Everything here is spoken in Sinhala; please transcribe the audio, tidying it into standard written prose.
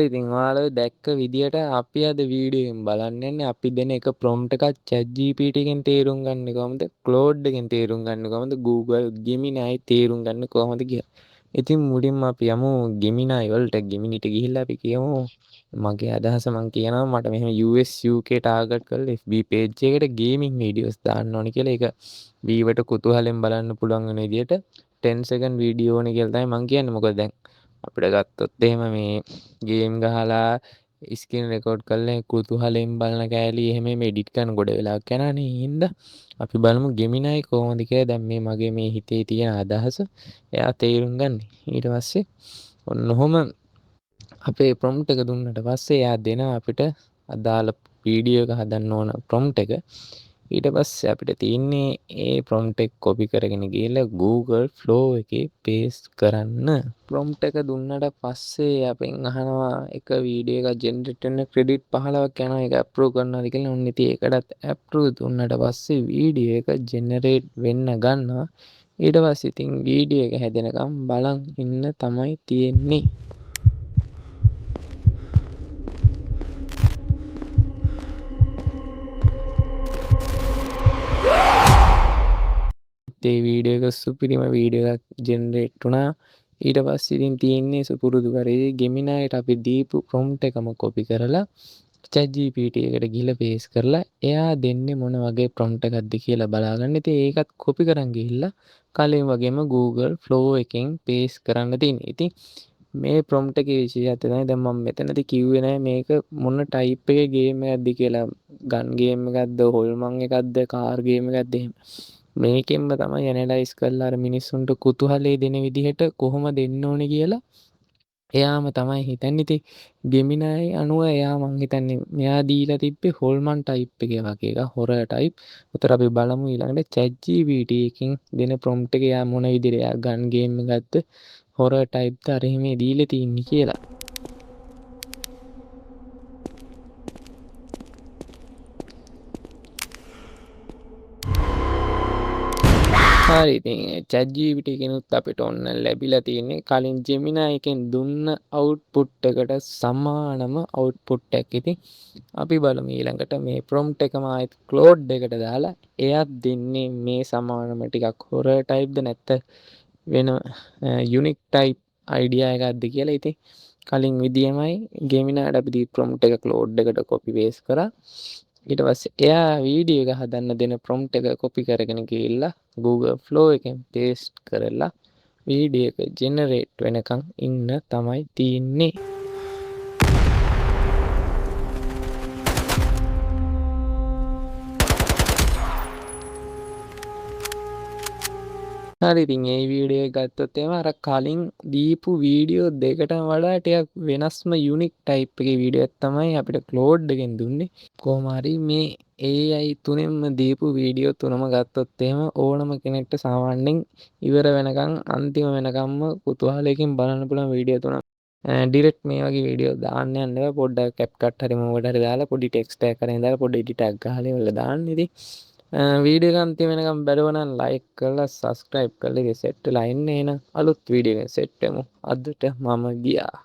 ඉතින් ඔයාලා දැක්ක විදියට අපි අද වීඩියෝ එකෙන් බලන්න යන්නේ අපි දෙන එක ප්‍රොම්ප්ට් එකක් ChatGPT එකෙන් තේරුම් ගන්න කොහොමද, Claude එකෙන් තේරුම් ගන්න කොහොමද, Google Gemini තේරුම් ගන්න කොහොමද කියලා. ඉතින් මුලින්ම අපි යමු Gemini වලට. Geminiට ගිහිල්ලා අපි කියමු මගේ අදහස මං කියනවා මට මෙහෙම US UK target කරලා FB page එකට ගේමින් වීඩියෝස් දාන්න ඕනේ කියලා. ඒක වීවට කුතුහලෙන් බලන්න පුළුවන් වෙන විදියට 10 second video ඕනේ කියලා තමයි මං කියන්නේ. මොකද දැන් අපිට ගත්තොත් එහෙම මේ ගේම් ගහලා ස්ක්‍රීන් රෙකෝඩ් කරලා කුතුහලෙන් බලන කෑලි එහෙම මේ එඩිට් කරන ගොඩ වෙලාවක් යනවනේ. ඒ හින්දා අපි බලමු Gemini කොහොමද කියලා. දැන් මේ මගේ මේ හිතේ තියෙන අදහස එයා තේරුම් ගන්න. ඊට පස්සේ ඔන්න ඔහොම අපේ ප්‍රොම්ප්ට් එක දුන්නට පස්සේ එයා දෙනවා අපිට අදාළ වීඩියෝ එක හදන්න ඕන ප්‍රොම්ප්ට් එක. ඊට පස්සේ අපිට තියෙන්නේ ඒ ප්‍රොම්ප්ට් එක කොපි කරගෙන ගිහලා Google Flow එකේ පේස්ට් කරන්න. ප්‍රොම්ප්ට් එක දුන්නට පස්සේ අපෙන් අහනවා එක වීඩියෝ එකක් ජෙනරේට් වෙන්න ක්‍රෙඩිට් 15ක් යනවා, ඒක ඇප්‍රූව් කරනවාද කියලා. ඔන්න ඉතින් ඒකටත් ඇප්‍රූව් දුන්නට පස්සේ වීඩියෝ එක ජෙනරේට් වෙන්න ගන්නවා. ඊට පස්සේ ඉතින් වීඩියෝ එක හැදෙනකම් බලන් ඉන්න තමයි තියෙන්නේ. ඒ වීඩියෝ එක සුපිරිම වීඩියෝ එකක් ජෙනරේට් වුණා. ඊට පස්සේ ඉතින් තියෙන්නේ සුපුරුදු පරිදි Geminiට අපි දීපු ප්‍රොම්ප්ට් එකම කොපි කරලා ChatGPT එකට ගිහලා පේස්ට් කරලා එයා දෙන්නේ මොන වගේ ප්‍රොම්ප්ට් එකක්ද කියලා බලාගන්න. ඉතින් ඒකත් කොපි කරන් ගිහිල්ලා කලින් වගේම Google Flow එකෙන් පේස්ට් කරන්න තියෙන්නේ. ඉතින් මේ ප්‍රොම්ප්ට් එකේ විශේෂත්වය තමයි දැන් මම මෙතනදී කිව්වේ නෑ මේක මොන ටයිප් එකේ ගේම් එකක්ද කියලා. ගන් ගේම් එකක්ද, හොල්මන් එකක්ද, කාර් ගේම් එකක්ද එහෙම. මේකෙන්ම තමයි ඇනලයිස් කරලා අර මිනිස්සුන්ට කුතුහලය දෙන විදිහට කොහොම දෙන්න ඕනේ කියලා එයාම තමයි හිතන්නේ. ඉතින් Gemini අනුව එයා මං හිතන්නේ මෙයා දීලා තිබ්බේ හොල්මන් ටයිප් එකේ වගේ එකක්, හොරර් ටයිප්. උතර අපි බලමු ඊළඟට ChatGPT එකෙන් දෙන ප්‍රොම්ප්ට් එක එයා මොන විදිහට එයා ගන් ගේම් එකක්ද හොරර් ටයිප්ද අර එහෙම දීලා තින්නේ කියලා. හරි, ඉතින් ChatGPT එකෙනුත් අපිට ඔන්න ලැබිලා තියෙන්නේ කලින් Gemini එකෙන් දුන්න අවුට්පුට් එකට සමානම අවුට්පුට් එකක්. ඉතින් අපි බලමු ඊළඟට මේ ප්‍රොම්ප්ට් එකම ආයෙත් Claude එකට දාලා එයාත් දෙන්නේ මේ සමානම ටිකක් හොරර් ටයිප්ද නැත්නම් වෙන යුනික් ටයිප් අයිඩියා එකක්ද කියලා. ඉතින් කලින් විදියමයි Geminiට අපි දී ප්‍රොම්ප්ට් එක Claude එකට කොපි පේස්ට් කරා. ඊට පස්සේ එයා වීඩියෝ එක හදන්න දෙන ප්‍රොම්ප්ට් එක කොපි කරගෙන ගිහිල්ලා Google Flow එකෙන් පේස්ට් කරලා වීඩියෝ එක ජෙනරේට් වෙනකන් ඉන්න තමයි තියෙන්නේ. හරි, ඉතින් මේ වීඩියෝ එක ගත්තොත් එහෙම අර කලින් දීපු වීඩියෝ දෙකටම වඩා ටිකක් වෙනස්ම යුනික් ටයිප් එකේ වීඩියෝ එකක් තමයි අපිට Claude එකෙන් දුන්නේ. කොහොම හරි මේ AI තුනෙන්ම දීපු වීඩියෝ තුනම ගත්තොත් එහෙම ඕනම කෙනෙක්ට සාමාන්‍යයෙන් ඉවර වෙනකන් අන්තිම වෙනකන්ම කුතුහලයකින් බලන්න පුළුවන් වීඩියෝ තුනක්. ඩිරෙක්ට් මේ වගේ වීඩියෝ දාන්න යන්න එපා. පොඩ්ඩක් CapCut හරි මොකකට හරි දාලා පොඩි ටෙක්ස්ට් එකක් අරන් දාලා පොඩි එඩිට් එකක් ගහලා ඉවරලා දාන්න. ඉතින් වීඩියෝ එක අන්තිම වෙනකන් බැලුවා නම් ලයික් කරලා සබ්ස්ක්‍රයිබ් කරලා ඉතින් සෙට් වෙලා ඉන්න. එහෙනම් අලුත් වීඩියෝ එකකින් සෙට් වෙමු. අදට මම ගියා.